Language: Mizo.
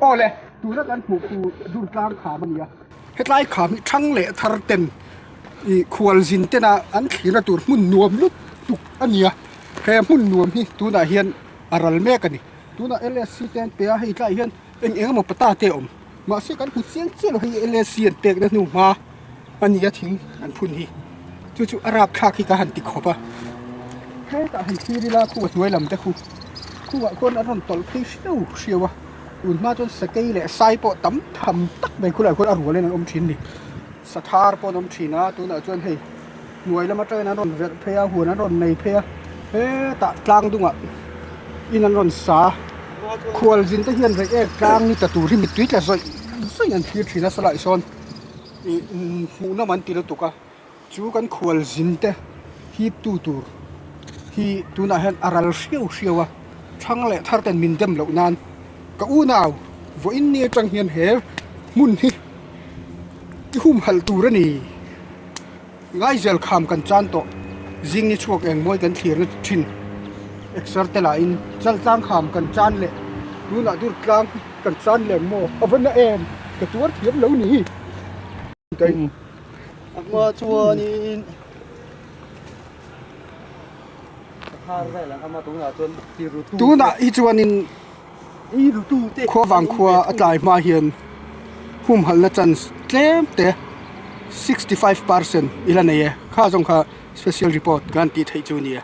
Aw le, tuna kan hmuh khu Durtlang kham a ni a. Hetlai kham hi thang leh thar ten ih khualzin tena an thlirna tur hmun nuam lut tuk a ni a. He hmun nuam hi tunah hian a ral mek a ni. Tunah LSC te an pe a, hei tlaiah hian eng eng emaw pata te a awm. Mahse kan hmu chiang chiah lo hei LSC an pekna hnu hma a ni a thing an phun hi. Chu chu a rapthlak hi ka han ti khawp a. Hetah han thlir ila khu a hnuai lam te khu khuah khuan an rawn tawlh phei hreu hreu a. Tun hma chuan sakei leh sai pawh tam tham tak mai khulaiah khuan a rual in an awm thin a ni. Sathar pawh an awm thin a tunah chuan hei hnuai lam atangin an rawn verh phei a huan an rawn nei phei a hetah tlang dungah in an rawn sa a khualzin te hian rei ek tlang ni ta tur hi mittui tla zawih zawih an thlir thin a sawlai sawn ih hmuhnawm an ti lutuk a chu kan khualzin te hip tu tur hi tunah hian a ral hriau hriau a thlang leh thar ten min dem loh nan ka unau vawiin ni atang hian he hmun hi i humhalh tur a ni. Ngaizel kham kan chan tawh zing ni chhuak eng mawi kan thlirna thin exer te lahin chaltlang kham kan chan leh tunah dur tlang kan chan leh maw a va na em ka tuar thiam lo ni. A hma chuanin Tunah hi chuanin Khuavang khua a tlai hma hian humhalhna chance tlem te 65 percent ila nei e kha zawng kha special report kan tih theih chu a ni e.